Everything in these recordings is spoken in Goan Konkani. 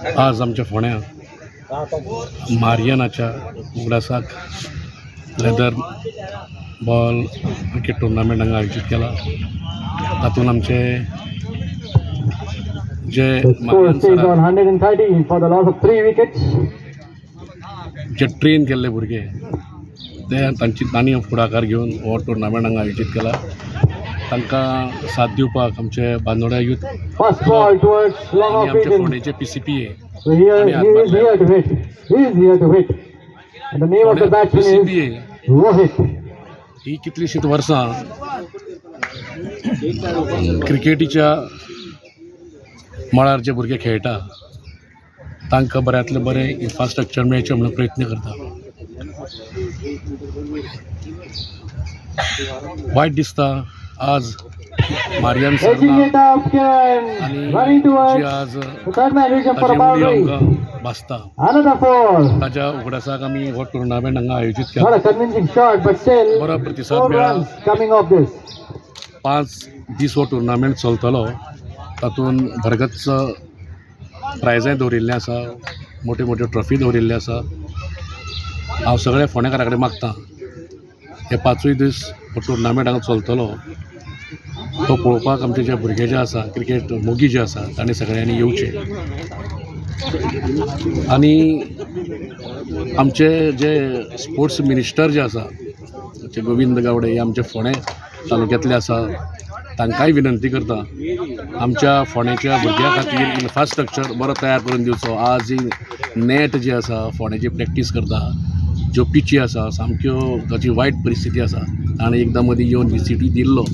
आज आमच्या फोंड्या मारियनाच्या उगडासाक लेदर बॉल क्रिकेट टुर्नामेंट हांगा आयोजीत केला. तातूंत आमचे जे The score Marian stays सरान on 130 for the loss of three wickets. J train केल्ले भुरगे ते तांची तांणी फुडाकार घेवन हो टुर्नामेंट हांगा आयोजीत केला. तांकां साथ दिवपाक आमचे बांदोड्या youth First ball towards long आनी off आमचे region. फोंडेचे P C P A. So here he is here to hit. He is here to hit. And the name of the P batsman C is P A Rohit. ही कितलीशींच वर्सां क्रिकेटीच्या मळार जे भुरगे खेळटा तांकां बऱ्यांतलें बरें इन्फ्रास्ट्रक्चर मेळचें म्हणून प्रयत्न करता. वायट दिसता आज मारियन Edging सरना it up and आनी running जी towards आज the third man region for ताजी a उडी boundary. आमकां भासता. Another four. ताज्या उगडासाक आमी हो टुर्नामेंट हांगा आयोजीत Not केला. a convincing shot, but still बरो प्रतिसाद four मेळ्ळा. Runs coming off this. 5 दीस हो टुर्नामेंट चलतलो. तातूंत भरगच्च प्रायजांय दवरिल्लीं आसा, मोट्यो मोट्यो ट्रॉफी दवरिल्ल्यो आसा. हांव सगळ्या फोंडेकारा कडेन मागता, हे पांचूय दीस हो टुर्नामेंट हांगा चलतलो तो पळोवपाक आमचे जे भुरगे जे आसा, क्रिकेट मोगी जे आसा, तांणी सगळ्यांनी येवचे आनी आमचे जे स्पोर्ट्स मिनिस्टर जे आसा, आमचे गोविंद गावडे, हे आमचे फोंडें तालुक्यांतले आसा. तांकांय विनंती करता, आमच्या फोंडेच्या भुरग्यां खातीर इन्फ्रास्ट्रक्चर बरो तयार करून दिवचो. आज ही नेट जी आसा, फोंड्याची प्रॅक्टीस करता ज्यो पिची आसा, सामक्यो ताची वायट परिस्थिती आसा. ताणें एकदां मदीं येवन विजिटूय दिल्लो.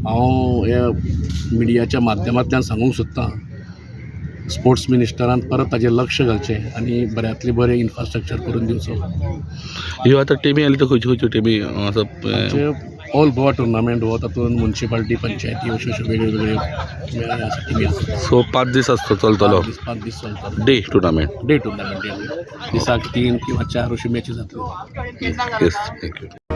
हांव हे मिडियाच्या माध्यमांतल्यान सांगूंक सोदतां, स्पोर्ट्स मिनिस्टरान परत ताजेर लक्ष घालचें आनी बऱ्यांतलें बरें इन्फ्रास्ट्रक्चर करून दिवचो. ह्यो आतां टिमी आयली त्यो खंयच्यो खंयच्यो टिमी आसा? आमचे ऑल गोवा टुर्नामेंट हो, तातूंत मुन्सिपाल्टी, पंचायती अश्यो अश्यो वेगळ्यो वेगळ्यो आसा, टिमी आसा. सो 5 दीस आसतो चलतलो? 5 दीस चलतलो. Day tournament? Day tournament. दिसाक तीन किंवा चार अश्यो मॅची जातल्यो. Yes, thank you.